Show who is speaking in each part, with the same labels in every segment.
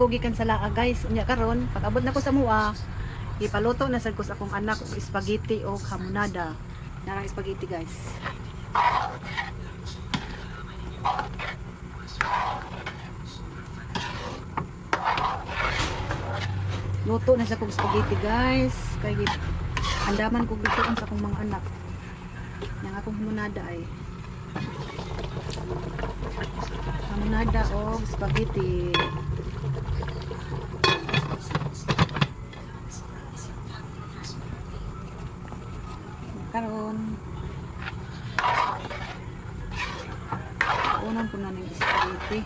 Speaker 1: ko gikan sa Laag, guys. Unya karon, pag abot na ko sa mua, ipaluto na sad ko sa akong anak og spaghetti o hamonada. Narang spaghetti, guys. Luto na sa kong spaghetti, guys. Kay andaman ko lutoon sa akong mga anak. Yang akong hamonada ay hamonada og spaghetti. Karon unan ko na ng spaghetti.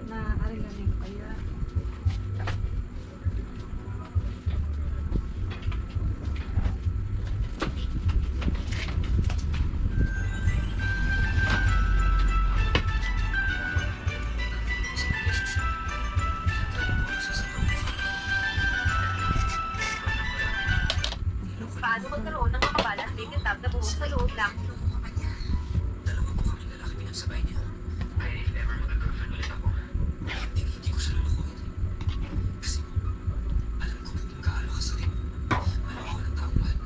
Speaker 1: Na ari lang yung kaya.
Speaker 2: Paano magkaroon ng makapal at may kintab na buhok sa loob ng
Speaker 3: Dalawa po kaming lalaki pinagsabay niya. Kaya if ever magka-girlfriend ulit ako, hindi, hindi ko siya lulukuhin. Kasi alam ko kung gaano kasakit maloko ng taong mahal.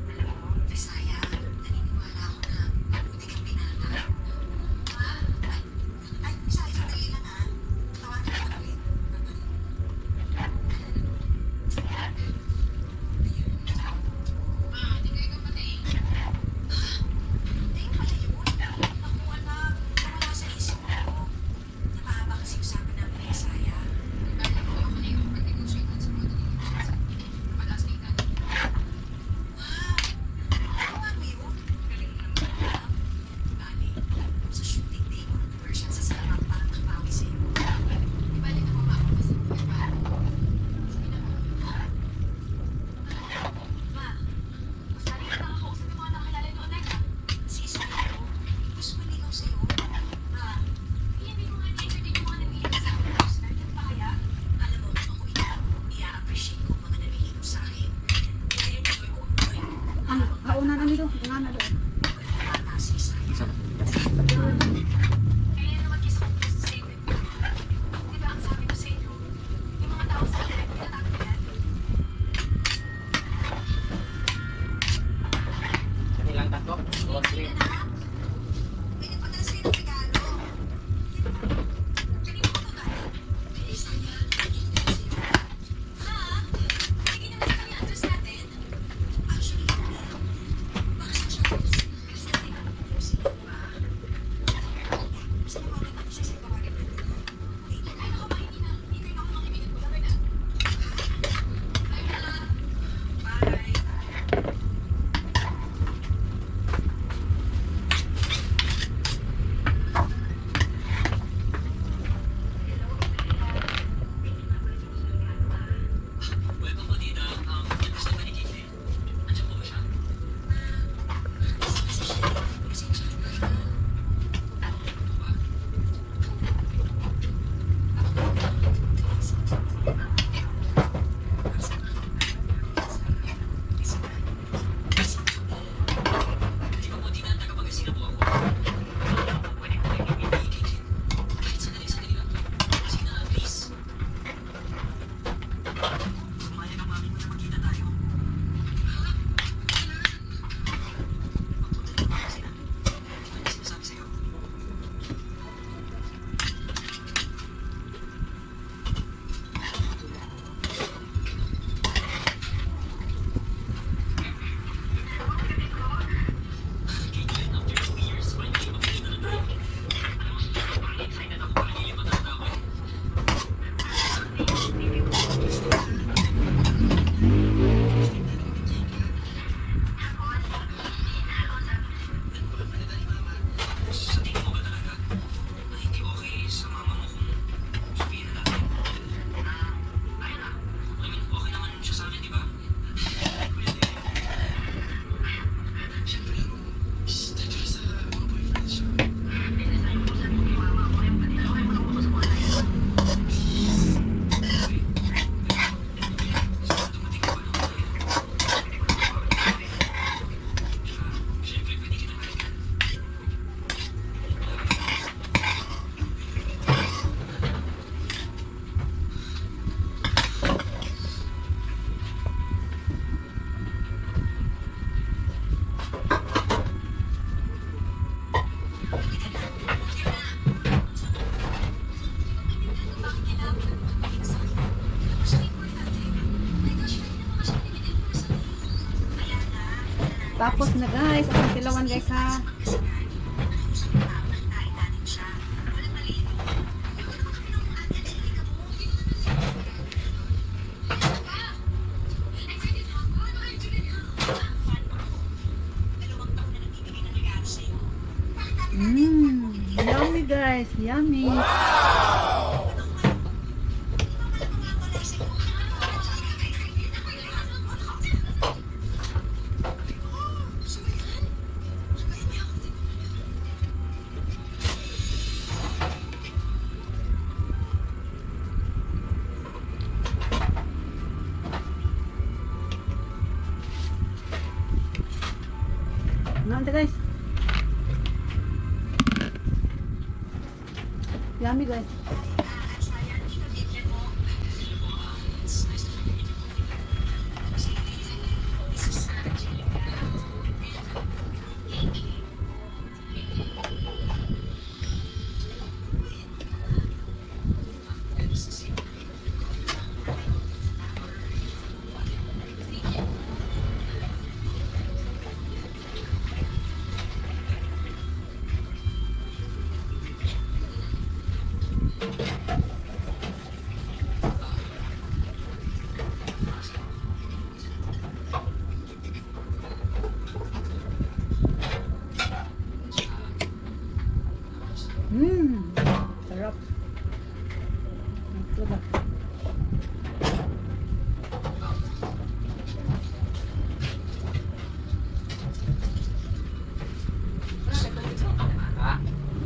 Speaker 4: Alam mo, Bisaya, naniniwala ako na mabuti kang binata. Ha? Ay, ay, Bisaya, sandali lang ha. Tawagan ko ulit.
Speaker 1: Tapos na, guys, ang tilawan, guys, ha. Yummy, guys, yummy. Ano, guys? Yummy, guys. Sarap. Ito ba?
Speaker 3: Ha?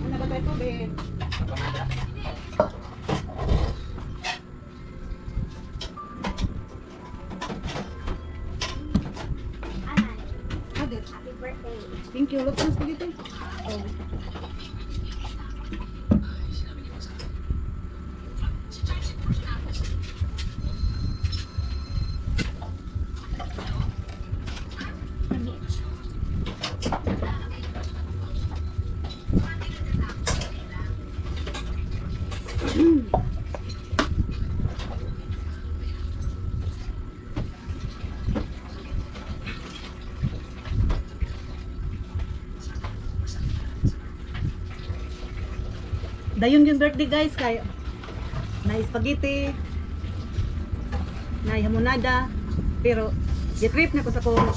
Speaker 1: Ano ba tayo tubig?
Speaker 3: Pamada.
Speaker 1: Happy birthday. Thank you. Luto ng spaghetti. Oh.
Speaker 3: Ay, sinabi niyo ba sa akin?
Speaker 1: Dayon yung birthday, guys, kay na spaghetti, na hamonada, pero gitrip na ko sa kong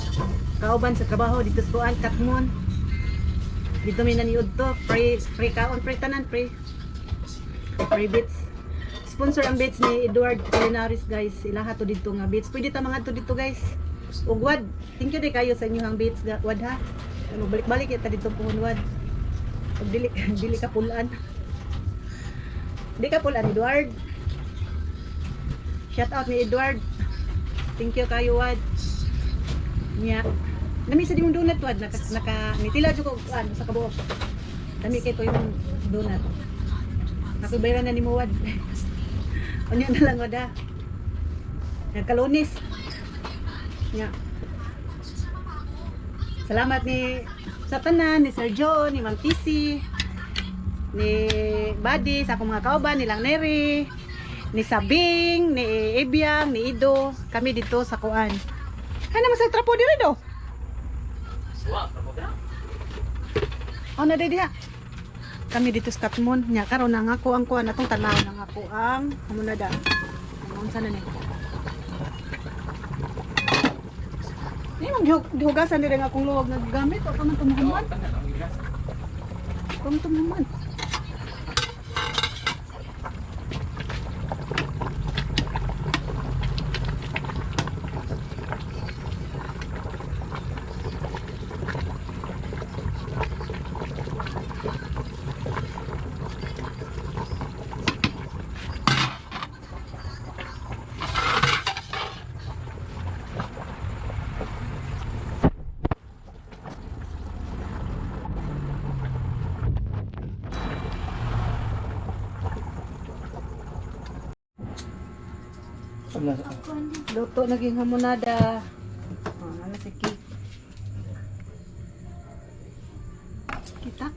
Speaker 1: kauban sa trabaho dito sa kuan Katmon. Dito may naniud to, pre pre kaon, pre tanan, pre pre bits. Sponsor ang bits ni Edward Culinaris, guys. Ilaha to dito nga bits. Pwede ta mga to dito, guys. Ug wad, thank you day kayo sa inyong bits wad ha. Balik-balik ta dito puhon, wad. Ug dili dili ka pulan. Di ka pulan, Edward. Shout out ni Edward. Thank you kayo, wad. Nya. Nami sa dimong donut, wad, naka naka nitila jud ko ano sa kabuok. Dami kay ko yung donut. Ako bayran na nimo, wad. Unya na lang, wad ha. Nagkalunis. Nya. Salamat ni sa tanan ni Sir John, ni Ma'am TC, ni Buddy, sa akong mga kauban, ni Lang Neri, ni Sabing, ni Ebyang, ni Ido, kami dito sa Kuan. Hay naman sa trapo diri do.
Speaker 3: Suwa, trapo.
Speaker 1: Oh, na diha. Kami dito sa Katmon. Nya karon na nga ako ang kuan atong tanaw na nga ako ang hamonada. Ano unsa na ni? Ni man gihugasan diri nga akong luwag nga gamit o pa man tumuhuman. Pa man tumuhuman. Luto naging hamonada. Oh, ano si cake. Kita?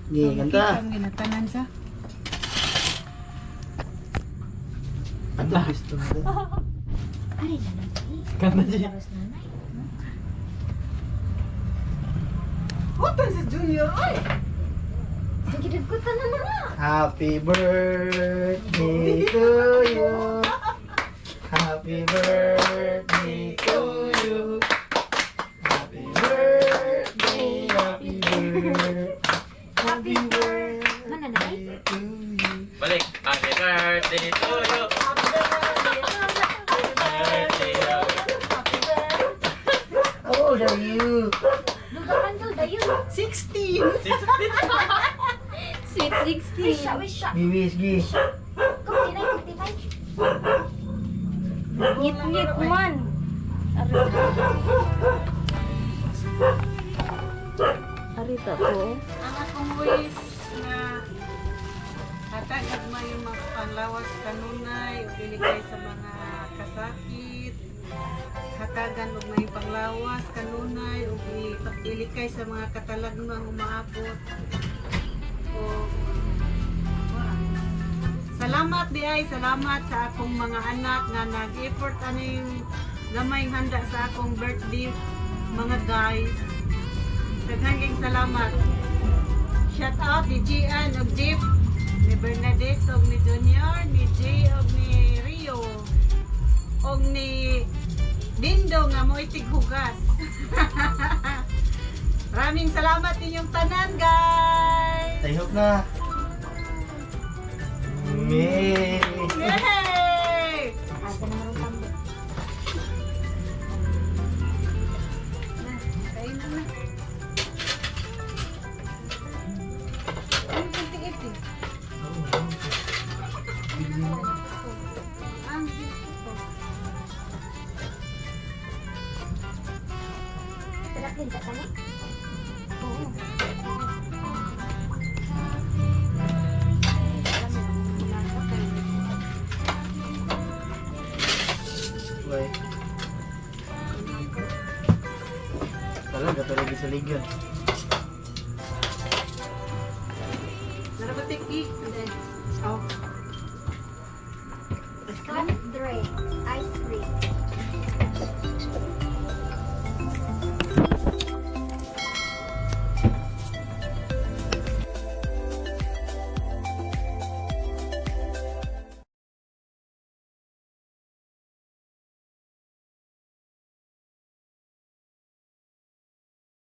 Speaker 5: Ye, ganda.
Speaker 1: Ang ginatanan sa.
Speaker 5: Ito, gusto mo.
Speaker 3: Ganda siya.
Speaker 1: Dagkutan si Junior, oy!
Speaker 6: Sige, dagkutan na na.
Speaker 5: Happy birthday to you. Happy birthday to you. Happy birthday, happy birthday. Happy birthday to you.
Speaker 3: Balik. Happy birthday to you. Happy birthday to you.
Speaker 5: How old are you?
Speaker 6: Dugakan to, dayon.
Speaker 1: 16!
Speaker 6: Sweet 16. Wish siya, wish siya.
Speaker 5: Bibi, gi.
Speaker 6: Kung tinay, tinay. Ngit-ngit man. Arita po.
Speaker 1: Ang akong wish na hatag may yung mga panglawas kanunay ug iligay sa mga kasakit. Hatagan og may panglawas kanunay ug ilikay sa mga katalagman umaabot. O wala. Salamat di ay, salamat sa akong mga anak nga nag-effort aning gamay handa sa akong birthday, mga guys. Daghang salamat. Shout out ni Gian og Jeep, ni Bernadette og ni Junior, ni Jay og ni Rio, og ni Dindo nga mo itig hugas. Maraming salamat inyong tanan, guys!
Speaker 5: I hope na. May.
Speaker 1: Yay!
Speaker 6: Asa na rin tambok.
Speaker 1: Kain na na. Ano 28 eh? Ah, dito.
Speaker 6: Sarap din sa kanya.
Speaker 1: Oo.
Speaker 5: Why? Talaga, talaga sa ligan.
Speaker 1: Narabatik cake. Oh.